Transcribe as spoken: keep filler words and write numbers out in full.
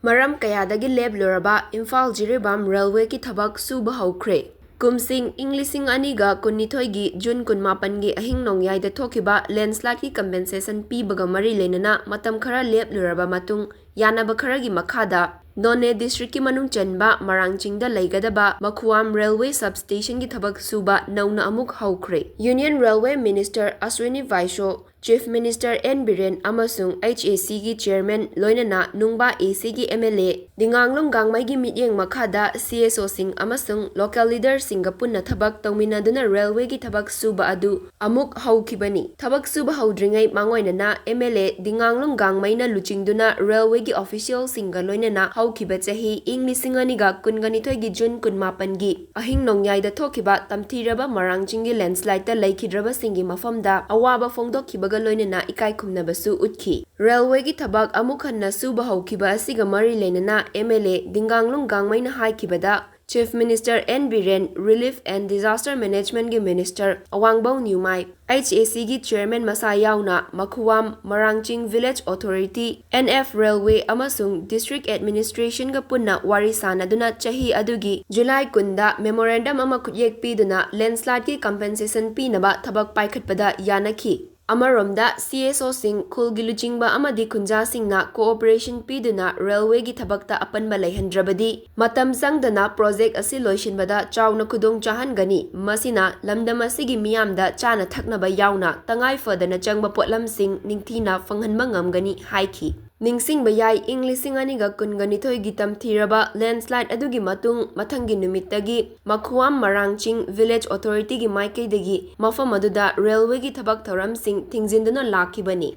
ꯃꯔꯝ ꯀꯌꯥꯗꯒꯤ ꯂꯦꯞꯂꯨꯔꯕ ꯏꯝꯐꯥꯜ ꯖꯤꯔꯤꯕꯥꯝ ꯔꯦꯜꯋꯦꯒꯤ ꯊꯕꯛ ꯁꯨꯕ ꯍꯧꯈ꯭ꯔꯦ꯫ ꯀꯨꯝꯁꯤꯡ ꯏꯪ ꯂꯤꯁꯤꯡ ꯑꯅꯤꯒ ꯀꯨꯟꯅꯤꯊꯣꯏꯒꯤ ꯖꯨꯟ ꯀꯨꯟꯃꯥꯄꯟꯒꯤ ꯑꯍꯤꯡ ꯅꯣꯡꯌꯥꯏꯗ ꯊꯣꯛꯈꯤꯕ ꯂꯦꯟꯁ꯭ꯂꯥꯏꯗꯀꯤ ꯀꯝꯄꯦꯟꯁꯦꯁꯟ ꯄꯤꯕꯒ ꯃꯔꯤ ꯂꯩꯅꯅ ꯃꯇꯝ ꯈꯔ ꯂꯦꯞꯂꯨꯔꯕ ꯃꯇꯨꯡ, ꯌꯥꯅꯕ ꯈꯔꯒꯤ ꯃꯈꯥꯗ ꯅꯣꯅꯦ ꯗꯤꯁꯇ꯭ꯔꯤꯛꯀꯤ ꯃꯅꯨꯡ ꯆꯟꯕ ꯃꯔꯥꯡꯆꯤꯡꯗ ꯂꯩꯒꯗꯕ ꯃꯈꯨꯋꯥꯝ ꯔꯦꯜꯋꯦ ꯁꯕꯁ꯭ꯇꯦꯁꯟꯒꯤ ꯊꯕꯛ ꯁꯨꯕ ꯅꯧꯅ ꯑꯃꯨꯛ ꯍꯧꯈ꯭ꯔꯦ꯫ Union railway minister Ashwini Vaishnaw, chief minister N Biren ꯑꯃꯁꯨꯡ ꯑꯩꯆ ꯑꯦ ꯁꯤꯒꯤ ꯆꯦꯌꯔꯃꯦꯟ, ꯂꯣꯏꯅꯅ ꯅꯨꯡꯕꯥ ꯑꯦ ꯁꯤꯒꯤ ꯑꯦꯝ ꯑꯦꯜ ꯑꯦ ꯗꯤꯉꯥꯡꯂꯨꯡ ꯒꯥꯡꯃꯩꯒꯤ ꯃꯤꯠꯌꯦꯡ ꯃꯈꯥꯗ ꯁꯤ ꯑꯦꯁ ꯑꯣꯁꯤꯡ ꯑꯃꯁꯨꯡ ꯂꯣꯀꯦꯜ ꯂꯤꯗꯔꯁꯤꯡꯒ ꯄꯨꯟꯅ ꯊꯕꯛ ꯇꯧꯃꯤꯟꯅꯗꯨꯅ ꯔꯦꯜꯋꯦꯒꯤ ꯊꯕꯛ ꯁꯨꯕ ꯑꯗꯨ ꯑꯃꯨꯛ ꯍꯧꯈꯤꯕꯅꯤ꯫ ꯊꯕꯛ ꯁꯨꯕ ꯍꯧꯗ꯭ꯔꯤꯉꯩ ꯃꯥꯡꯑꯣꯏꯅꯅ ꯑꯦꯝ ꯑꯦꯜ ꯑꯦ ꯗꯤꯉꯥꯡꯂꯨꯡ ꯒꯥꯡꯃꯩꯅ ꯂꯨꯆꯤꯡꯗꯨꯅ ꯔꯦꯜꯋꯦꯒꯤ ꯑꯣꯐꯤꯁꯤꯌꯦꯜꯁꯤꯡꯒ ꯂꯣꯏꯅꯅ ꯍꯧꯈꯤꯕ ꯆꯍꯤ ꯏꯪ ꯂꯤꯁꯤꯡ ꯑꯅꯤꯒ ꯀꯨꯟꯒ ꯅꯤꯊꯣꯏꯒꯤ ꯖꯨꯟ ꯀꯨꯟꯃꯥꯄꯟꯒꯤ ꯑꯍꯤꯡ ꯅꯣꯡꯌꯥꯏꯗ ꯊꯣꯛꯈꯤꯕ ꯇꯝꯊꯤꯔꯕ ꯃꯔꯥꯡꯆꯤꯡꯒꯤ ꯂꯦꯟꯁ꯭ꯂꯥꯏꯗꯇ ꯂꯩꯈꯤꯗ꯭ꯔꯕꯁꯤꯡꯒꯤ ꯃꯐꯝꯗ ꯑꯋꯥꯕ ꯐꯣꯡꯗꯣꯛꯈꯤꯕꯒ ꯂꯣꯏꯅꯅ ꯏꯀꯥꯏ ꯈꯨꯝꯅꯕꯁꯨ ꯎꯠꯈꯤ꯫ ꯔꯦꯜꯋꯦꯒꯤ ꯊꯕꯛ ꯑꯃꯨꯛ ꯍꯟꯅ ꯁꯨꯕ ꯍꯧꯈꯤꯕ ꯑꯁꯤꯒ ꯃꯔꯤ ꯂꯩꯅꯅ ꯑꯦꯝ ꯑꯦꯜ ꯑꯦ ꯗꯤꯡꯒꯥꯡꯂꯨꯡ ꯒꯥꯡꯃꯩꯅ ꯍꯥꯏꯈꯤꯕꯗ, chief minister N Biren, relief and disaster ꯃꯦꯅꯦꯖꯃꯦꯟꯠꯀꯤ minister Awangbou Newmai, H A ꯁꯤꯒꯤ ꯆꯦꯌꯔꯃꯦꯟ ꯃꯁꯥ ꯌꯥꯎꯅ ꯃꯈꯨꯋꯥꯝ, ꯃꯔꯥꯡꯆꯤꯡ village authority, N F railway ꯑꯃꯁꯨꯡ ꯗꯤꯁꯇ꯭ꯔꯤꯛ ꯑꯦꯗꯃꯤꯅꯤꯁꯇ꯭ꯔꯦꯁꯟꯒ ꯄꯨꯟꯅ ꯋꯥꯔꯤ ꯁꯥꯅꯗꯨꯅ ꯆꯍꯤ ꯑꯗꯨꯒꯤ ꯖꯨꯂꯥꯏ ꯀꯨꯟꯗ ꯃꯦꯃꯣꯔꯦꯟꯗꯝ ꯑꯃ ꯈꯨꯠꯌꯦꯛ ꯄꯤꯗꯨꯅ ꯂꯦꯟꯁ꯭ꯂꯥꯏꯗꯀꯤ ꯀꯝꯄꯦꯟꯁꯦꯁꯟ ꯄꯤꯅꯕ ꯊꯕꯛ ꯄꯥꯏꯈꯠꯄꯗ ꯌꯥꯅꯈꯤ꯫ ꯑꯃꯔꯣꯝꯗ, ꯁꯤ ꯑꯦꯁ ꯑꯣꯁꯤꯡ, ꯈꯨꯜꯒꯤ ꯂꯨꯆꯤꯡꯕ ꯑꯃꯗꯤ ꯈꯨꯟꯖꯥꯁꯤꯡꯅ ꯀꯣꯑꯣꯄꯔꯦꯁꯟ ꯄꯤꯗꯨꯅ ꯔꯦꯜꯋꯦꯒꯤ ꯊꯕꯛꯇ ꯑꯄꯟꯕ ꯂꯩꯍꯟꯗ꯭ꯔꯕꯗꯤ, ꯃꯇꯝ ꯆꯪꯗꯅ ꯄ꯭ꯔꯣꯖꯦꯛ ꯑꯁꯤ ꯂꯣꯏꯁꯤꯟꯕꯗ ꯆꯥꯎꯅ ꯈꯨꯗꯣꯡ ꯆꯥꯍꯟꯒꯅꯤ꯫ ꯃꯁꯤꯅ ꯂꯝꯗꯝ ꯑꯁꯤꯒꯤ ꯃꯤꯌꯥꯝꯗ ꯆꯥꯅ ꯊꯛꯅꯕ ꯌꯥꯎꯅ ꯇꯉꯥꯏ ꯐꯗꯅ ꯆꯪꯕ ꯄꯣꯠꯂꯝꯁꯤꯡ ꯅꯤꯡꯊꯤꯅ ꯐꯪꯍꯟꯕ ꯉꯝꯒꯅꯤ ꯍꯥꯏꯈꯤ꯫ ꯅꯤꯡꯁꯤꯡꯕ ꯌꯥꯏ, ꯏꯪ ꯂꯤꯁꯤꯡ ꯑꯅꯤꯒ ꯀꯨꯟꯒ ꯅꯤꯊꯣꯏꯒꯤ ꯇꯝꯊꯤꯔꯕ ꯂꯦꯟꯁ꯭ꯂꯥꯏꯗ ꯑꯗꯨꯒꯤ ꯃꯇꯨꯡ ꯃꯊꯪꯒꯤ ꯅꯨꯃꯤꯠꯇꯒꯤ ꯃꯈꯨꯋꯥꯝ ꯃꯔꯥꯡꯆꯤꯡ ꯚꯤꯂꯦꯖ ꯑꯣꯊꯣꯔꯤꯇꯤꯒꯤ ꯃꯥꯏꯀꯩꯗꯒꯤ ꯃꯐꯝ ꯑꯗꯨꯗ ꯔꯦꯜꯋꯦꯒꯤ ꯊꯕꯛ ꯊꯧꯔꯝꯁꯤꯡ ꯊꯤꯡꯖꯤꯟꯗꯨꯅ ꯂꯥꯛꯈꯤꯕꯅꯤ꯫